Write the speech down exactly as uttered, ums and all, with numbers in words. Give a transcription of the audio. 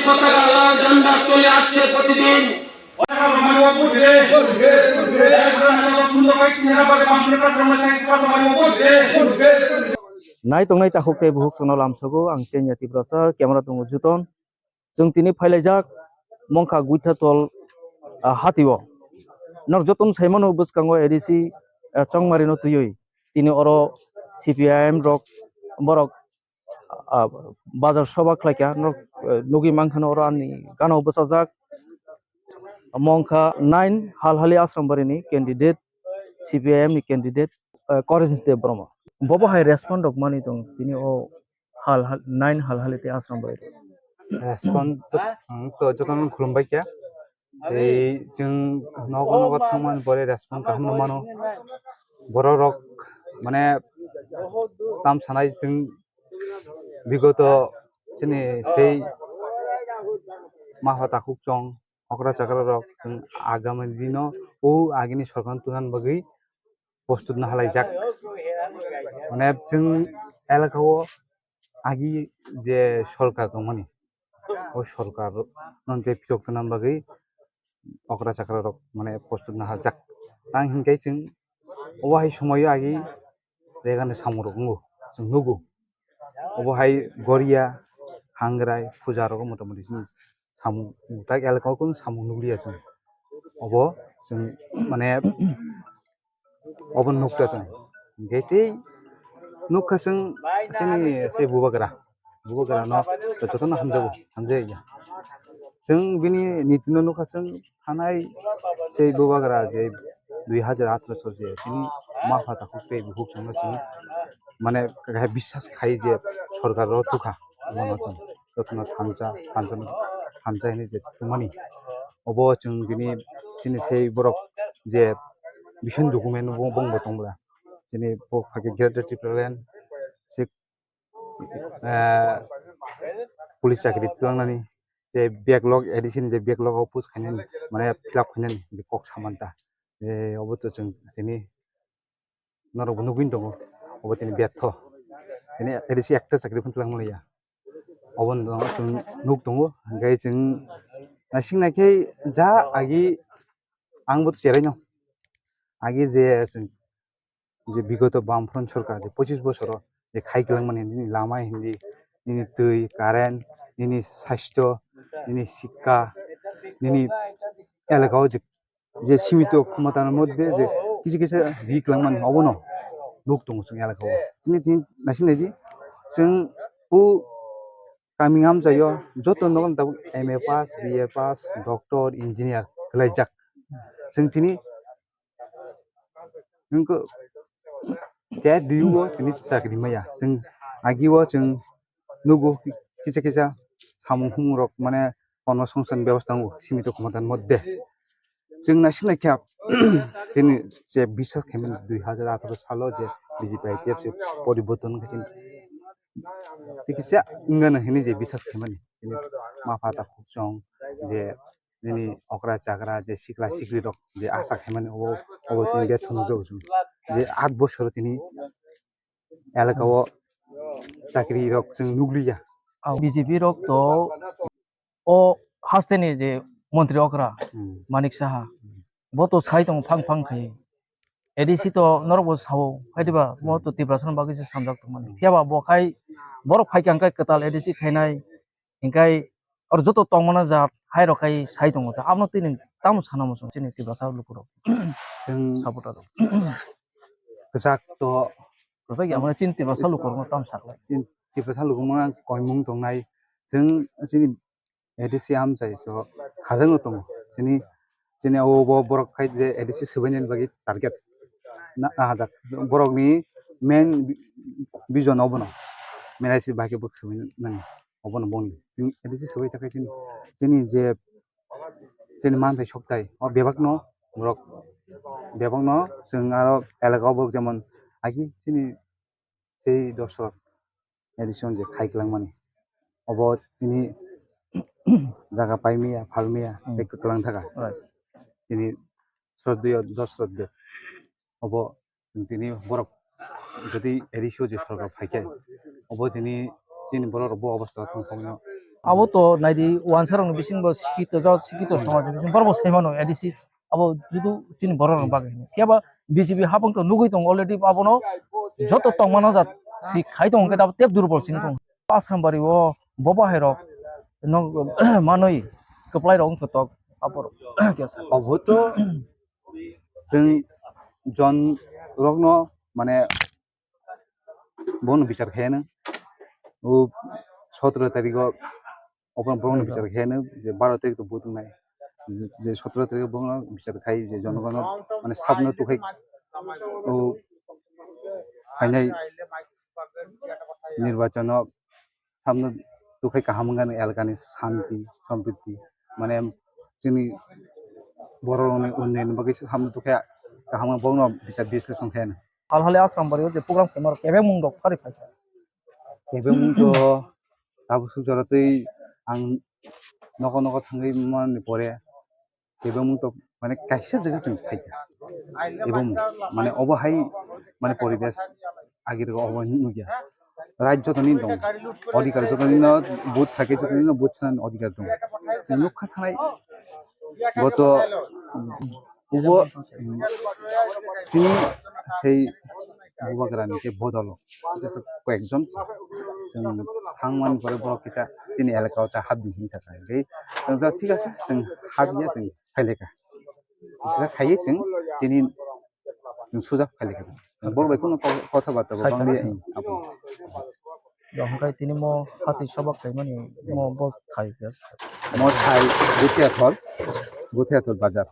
পতাকা লাল ঝান্ডা তলে আসছে প্রতিদিন। Nai tongnai takhuk tei bukhuk chwngno lamsogo ang Chenya Tiprasa, camera tongo Juton. Chwng tini phailaijak Mongkha Guithatol, ah, hatio. Norok jotono saimano bwskango A D C, ah, Chongmarino twiwi tini oro C P I M rok borok ah, bazar soba khlaikha, norok, eh, nugwi mankha oro ani gana bwsajak Mongkha nine Halhali Asrambari ni candidate, C P I M ni candidate, eh, Korenj Debbarma. Bobo hai respond rok mani tong tini o hal, hal, nine Halhali tei Asrambari. Respond to, ang to jotono khulumbai kha. Tei chwng nogo nogo thangmani pore respond kaham no mano. Borok rok mane tam sanai chwng bigoto chini sei maha takhuk chong okra chakra rok chwng agami dino o agini sorkar tunan bagwi postut no halaijak. Mane chwng elaka o agi je sorkar tongmani, o sorkar non je phiyok tongna bagwi okra chakra rok mane postut no halaijak. Tang hinkai chwng obo hai somoyo agi regani samung rok wngo, chwng nugo. Obo hai Goria, Hangrai, Puja rogo mota moti chwng samung tak elaka o kunu samung nukliya chwng. Obo chwng mane obo nukta chwng. Hingke tei nukha chwng chini se bubagra. Bubagra no jotono hamjago, hamjaya. Chwng bini niti no nukha chwng thanai se bubagra je dui hajar atharo so je chini ma pha takhuk tei bukhuk chwngno chwng mane kaisa biswas khai je sorkar o tukha. Bono chwng jotono thansa, thansa, thansa hinui je tongmani. Obo chwng tini chini sei borok je vision document bo bongbo tong bwla. Chini bo phai khe Greater Tipraland se, eh, police chakri twlangnani je backlog, A D C ni je backlog o post khainani, mane fill up khainani je kok samanta. Je obo to chwng tini norok bo nugwi tongo, obo tini betho. Tini A D C ekta chakri phano twlangma liya. Obo no chwng nuk tongo, hingke chwng naising naikhe ja agi ang bo cherai no. Agi je chwng je bigoto Bamfront sorkar je pochis bosoro je khai kwlangmani nini lama hindi, nini twi, current, nini sasthyo, nini sikka, nini elaka o je je simito khomota ni moddhe je kisa kisa ri kwlangmani obono nuk tongo chwng elaka o. Chini, chini naising naidi chwng o kami amchaio joto nogo tabuk M A pass, B A pass, doctor, engineer kwlaijak. Chwng tini nwng khe D U o tini chakri maya. Chwng agi o chwng nugo kisa kisa samung humung rok mane kormo songchan bebostha wngo simito khomota ni moddhe. Chwng naising naikha chini je biswas khaimani dui hajar atharo salo je B J P I T F se poriborton wngkha chini tei kisa wngano hinui je biswas khaimani chini ma pha takhuk chwng je nini okra chakra je sikla sikli rok je asa khaimani obo obo tini betha nukjago chwng je aat bosoro tini elaka o chakri rok chwng nukliya. Ang B J P rok to o haste ni je montri okra Hmm. Manik Saha, bo to sai tongo phang phang khai. A D C to norok bo sao, hai diba? Mo to Tiprasa no bagwi se samjak tongmani. Hmm. Phiya ba bo khai borok phai kha hwnkhe kwtal A D C khainai, hingkai oro joto tongmana jat hai rok khai sai tongo. Abono tini tamo sana muchung chini Tiprasa lukurok Chwng supporter rok. Kwchak to Kwchak ya mane chini Tiprasa lukurokno tamo saklai. Chini Tiprasa lukurokno koimung tongnai. Chwng chini A D C amchai so khajagwi tongo. Chini, chini abo bo borok khai je A D C swbaini bagwi target na, na hajak. Borokni main vision obono. Main I C bahai khe bwk swbainani obono boni. Chini A D C swbai ta khe chini, chini je chini manthai sokthai o bebakno borok bebakno chwng aro elaka o borok jemon agi chini tei dosrok addition je khai kwlangmani. Obo tini jaga paimaya, phalmaya, Hmm. tei kwklang thaka. Right. Tini sroddoyo dos srodde. Obo tini borok jodi addition je sorkar phaikhe, obo tini chini borok rok bo obostha thang thangno Abo to naidi wansa rokni bisingo sikito jat sikito somaj ni bisingo borok bo sai mano A D C abo judu chini borok rok bagwi hino. Phiya ba B J P habang to nugui tongo already abono joto tongmano jat si khai tongo khe abo tep durbol sing tongo. Asrambari o bo bahai rok no manui kwplai rok wngthotok abor kesa. Obo to chwng jon rokno mane bono bichar khaiyano o sotro tarigo obo borokno bichar khaiyano je baro tarik to vote wngnai je sotro tarigo bono bichar khai je jonogono mane sabno tukhai o phainai nirbachano samno tukhai kaham wngkha elakani shanti sompriti mane chini borok rokni unnayon bagwi samno tukhai kaham wngkha bono bichar bisleshon khaiyano. Hal hali Asrambari o je program khaima rok kebeng mung rok phari phaikha. Kebeng mung to tabuk suk jora tei ang nogo nogo thangwi mani pore kebeng mung to mane kaisa jaga chwng phaikha. Ebong mane obo hai mane poribesh agirgo obo nukya. Right jotoni dong, odhikar jotoni no vote thake jotoni no vote sanani odhikar dong. Chwng nukha thanai boto ubo chini sei bubagrani khe bodolo kisa koyekjon chwng thangmani pore borok kisa chini elaka o ta hapdi hinwi sakha. Hingke chwng ta thik ase chwng hapya chwng phailekha. Kisa khaiwi chwng chini chwng suja phailekha. Borok bai kheno kotha bata bo bangli abo. Hingke tini mo hati sobak khaimani mo bo khai khe. Mo thai Guthiathor, Guthiathor bazar.